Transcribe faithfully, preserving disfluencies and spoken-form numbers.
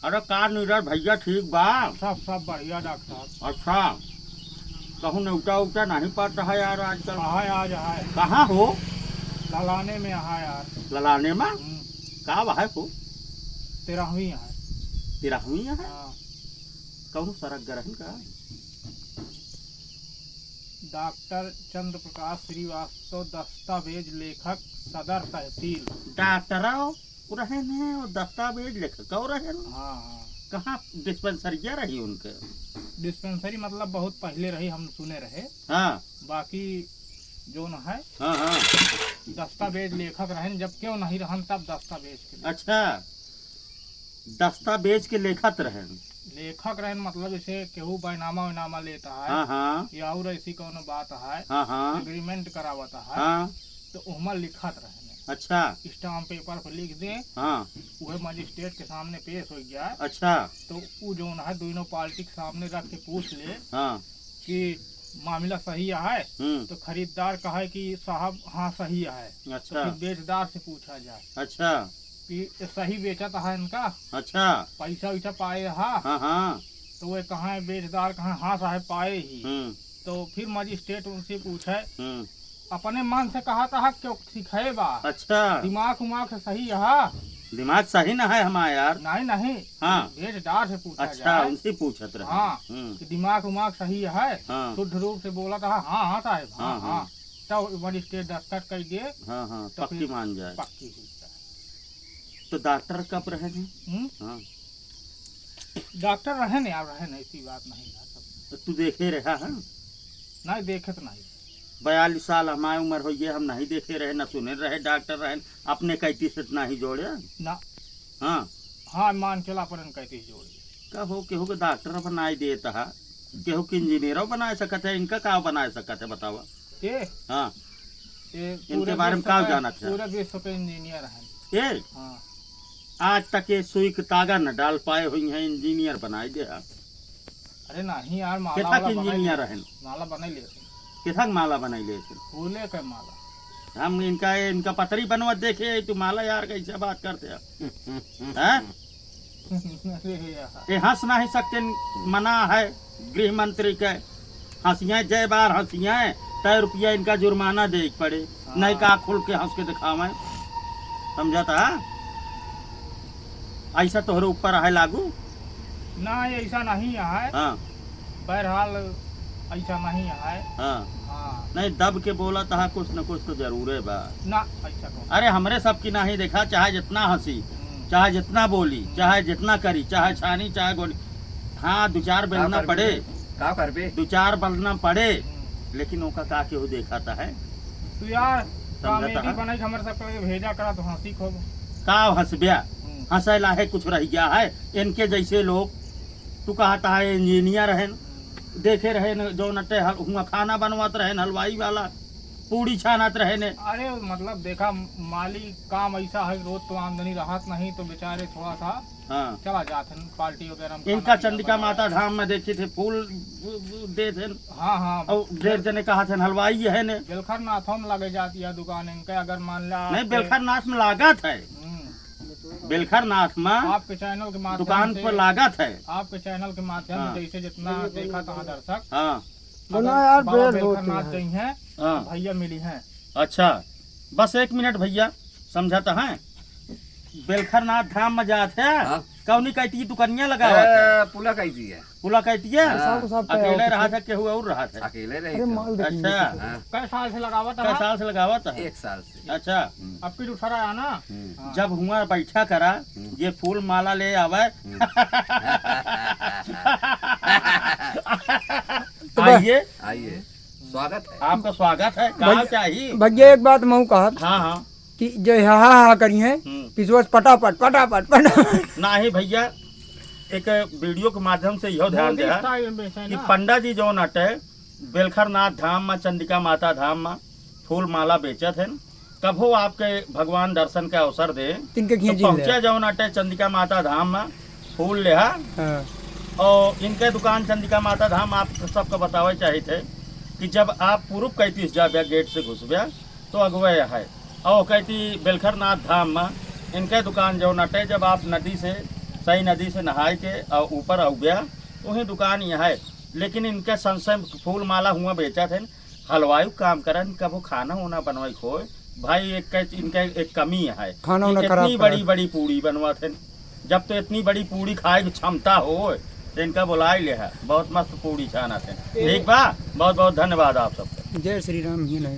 अरे का नीरज भइया, ठीक बा? सब, सब बढ़िया डॉक्टर। अच्छा, कहूँ नेवता उवता नहीं पाता है यार आजकल। कहाँ आज है? कहाँ हो? ललाने में है यार। ललाने में? हम्म। का बा है को? तेरहवीं है। तेरहवीं है? हाँ। कौनो सड़क ग्रहण का? डॉक्टर चंद्र प्रकाश श्रीवास्तव, दस्तावेज लेखक, सदर तहसील। डॉक्टर हो? उ रहेन है, और दस्तावेज लेखक और रहेन। हाँ, हाँ। कहाँ डिस्पेंसरिया रही उनके? डिस्पेंसरी मतलब बहुत पहले रही, हम सुने रहे। हाँ। बाकी जौन है, हाँ, हाँ। दस्तावेज लेखक रहेन, जब क्यों नहीं रहन तब दस्तावेज के लिए। अच्छा, दस्तावेज के लेखत रहेन। लेखक रहेन मतलब जैसे केहू बैनामा वैनामा लेता है, हाँ, हाँ। या और ऐसी कौनो बात है, हाँ, हाँ। एग्रीमेंट करावत है, हाँ। तो ओहमा लिखत रहेन। अच्छा। स्टाम्प पेपर पर लिख दे, हाँ। उहे मजिस्ट्रेट के सामने पेश हो गया। अच्छा। तो उ जौन है दोनों पार्टी के सामने रख के पूछ ले, हाँ। कि मामला सही है, हम्म। तो खरीदार कहे कि साहब हाँ सही है, अच्छा। तो फिर बेचदार से पूछा जाए। अच्छा। कि ये सही बेचत है इनका? अच्छा। पैसा वैसा पाए हा? हाँ, हाँ। तो वे कहाँ है बेचदार, कहाँ हाँ साहब पाए ही। हम्म। तो फिर मजिस्ट्रेट उनसे पूछे, हम्म। अपने मन से कहा था क्यों सिखाए बा? अच्छा। दिमाग उमाग से सही है? दिमाग सही ना है हमारा यार। नहीं, नहीं। हाँ। बेचदार से पूछा अच्छा, जाए। उनसे पूछत रहे। हाँ। हम्म। कि दिमाग उमाग सही है? हाँ। शुद्ध रूप से बोला था, हाँ, हाँ साहब, हाँ, हाँ, हाँ। हाँ। तो मजिस्ट्रेट दस्तखत कर दिए। हाँ, हाँ, तो पक्की फिर मान जाए। पक्की हुई जाए। तो डॉक्टर कब रहे थे? हम्म? हाँ। डॉक्टर रहे नहीं, आप रहे नहीं, ऐसी बात नहीं है सब। तो तू देखे रहा है? नहीं, देखे तो नहीं। बयालीस साल हमारी उम्र हो गई, हम नहीं देखे रहे, न सुने रहे डॉक्टर रहे, अपने कैती से तो नहीं जोड़े। ना। हाँ। हाँ, मान के ला अपन कैती से जोड़ दिए। का हो, केहू के डॉक्टर बनाए देता है, केहू के इंजीनियरों बनाए सकत है, इनका का बनाए सकत है, बतावा? ये? हाँ। ये इनके पूरे बारे में विश्व का के, जानत है? पूरे विश्व के इंजीनियर हैं। ये? हाँ। आज तक ये सुई के तागा न डाल पाए हुई हैं, इंजीनियर बनाए दे है। अरे नहीं यार, माला केथा वाला के बनाई इंजीनियर लेते। रहन? माला बनाई लेते। केथा के माला बनाई लेते? फूले के माला। हम इनका, इनका पतरी बनवत देखे, तू माला यार कैसे बात करते हैं? हैं? अरे यार। ये हंस नहीं सकते, मना है गृह मंत्री के। हंसियाँ जय बार हंसियाँ, तय रुपया इनका जुर्माना दे के पड़े। हाँ। नहीं का खुल के हंस के दिखावे, समझा था? ऐसा तोहरे ऊपर है लागू? ना, ऐसा नहीं है। हाँ। बहरहाल, ऐसा नहीं है। हाँ। हाँ। नहीं, दब के बोला था, कुछ न कुछ तो जरूरे बा। ना, ऐसा कौन? अरे, हमरे सब की नहीं देखा, चाहे जितना हंसी, हम्म। चाहे जितना बोली, हम्म। चाहे जितना करी, चाहे छानी, चाहे गोली। हाँ, दो चार का बेलना करबे? पड़े। का करबे? दो चार बेलना पड़े, हम्म। लेकिन ओका का केहू देखा था है? तू यार, समझा था कॉमेडी है? बनाई के हमरे सब के भेजा करा तो हंसी खूब। का हंसब्या? हम्म। हंसे लाहे कुछ रह गया है? इनके जैसे लोग, तू कहता है इंजीनियर है, देखे रहे न, जौन अटे हल-, हुआं खाना बनवात रहे न, हलवाई वाला, पूड़ी छानत रहे ने। अरे, मतलब, देखा, माली काम ऐसा है, रोज तो आमदनी रहत नहीं, तो बेचारे थोड़ा सा हाँ। चला जात हैं पार्टी वगैरह में, इनका खाना पीना चंडिका बनवाए। माता धाम में देखी थे, फूल देत हैं। हाँ, हाँ। और ढेर जने कहा थे, हलवाई है ने। बेलखर नाथों में लगे जाती है दुकान इनके, अगर मान ला नहीं, आपके बेलखर नाथ में लागत है। हम्म। बेलखर नाथ में आपके चैनल के माध्यम दुकान से, पर लागत है। आपके चैनल के माध्यम से हाँ। जैसे जितना देखा था दर्शक, हाँ। अगर ना यार, बाबा बेल बेलखर होती नाथ है। गई हैं, हाँ। तो भैया मिली हैं। अच्छा, बस एक मिनट भैया, समझाता है। बेलखर नाथ धाम में जात है, हाँ। कौनी कहती दुकनिया लगावत है? ए, पुला कहती है। पुला कहती है? हाँ। सब, सब अकेले कहती रहा है। था, केहू और रहा था? अकेले रही अरे था। माल देखिए अच्छा। किसी को। हाँ। कै साल से लगावत कै है? साल से लगावत है? एक साल से। अच्छा। हम्म। अब फिर दूसरा आना। हम्म। हाँ। जब हुआ बैठा करा, हम्म। ये फूल माला ले आवे। हम्म। तो बस। आइए। आइए। स्वागत है। आपका स्वागत है। का भैया, चाहिए? भैया एक बात मऊ कहत हाँ, हाँ। कि जो हा, हा, हा करी हैं, हम्म। पिछुआ से पटापट, पटापट, पटापट। नाही भैया, एक वीडियो के माध्यम से इहो ध्यान मोदी दे style में से कि ना। पंडा जी जौन अटे, बेलखरनाथ धाम में, चंडिका माता धाम में फूल माला बेचत हैं। कभो आपके भगवान दर्शन के अवसर दे, तिनके तो खींच ले। पहुँचा जौन अटे चंडिका माता धाम में फूल लेहा। हाँ। और इनके दुकान चंडिका माता धाम आप सबको बतावे चाहित है कि जब आप पूरब कैती से जाब्या, गेट से घुसब्या, तो अगवे है। और कहती बेलखरनाथ धाम में इनके दुकान जौन अटे, जब आप नदी से तई नदी से नहाए के और ऊपर अउब्या, वहीं दुकान यहाँ है। लेकिन इनके संशय फूल माला हुआ बेचत हैं, हलवाई काम करन, कबो खाना होना बनवाई खोए। भाई, एक, इनके एक कमी है खाना कि होना खराब इतनी बड़ी बड़ी पूड़ी बनवात हैं। जब तो इतनी बड़ी पूड़ी खाए की क्षमता हो, तो इनका बुलाई ले है, बहुत मस्त पूड़ी छानत हैं। ठीक बा, बहुत बहुत धन्यवाद आप सबके। जय श्री राम ही नहीं।